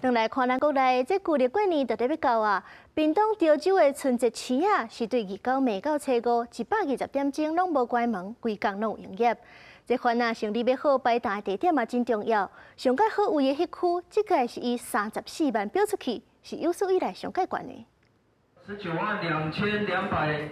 轉來看咱國內，這舊曆過年就欲到啊！屏東潮州的春節市仔，是對二九暝到初五120點鐘攏無關門，規工攏有營業。這番啊，生理欲好，擺檔的地點嘛真重要。上蓋好位的彼區，這屆是以34萬標出去，是有史以來上蓋懸的。 192,222。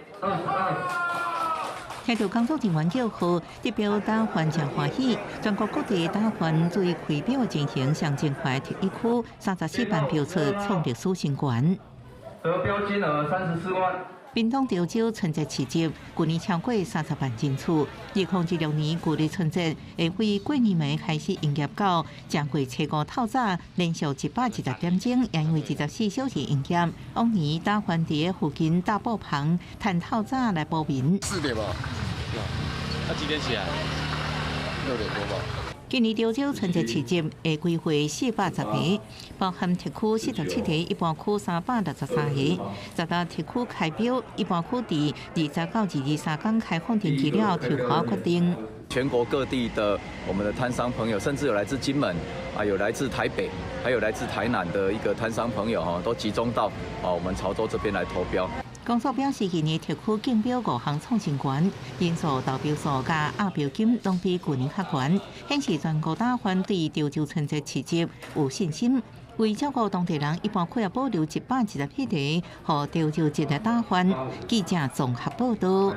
聽著工作人員叫號，得標打販誠歡喜。全國各地打販對開標進行上真快特一區34萬標出創歷史新高。得標金額34萬。屏東潮州春節市集，舊年超過30萬人次。2016年舊曆春節會於過年暝開始營業到正月初五透早，連續120點鐘，也因為24小時營業。往年打販佇附近大布棚趁透早來報名。 4點吧？那幾點起來？6點多吧。今年潮州春節市集會規劃410個，包含特區47個，一般區363個。十大特區開標，一般區佇20到23天開放登記了，抽籤決定。全國各地的我們的攤商朋友，甚至有來自金門啊，有來自台北，還有來自台南的一個攤商朋友，都集中到啊我們潮州這邊來投標。公所表示，今年特區競標五項創新高，人數、投標數佮押標金攏比舊年較懸，顯示全國打販對潮州春節市集有信心。為照顧當地人，一般區也保留127個，予潮州籍的打販。記者綜合報道。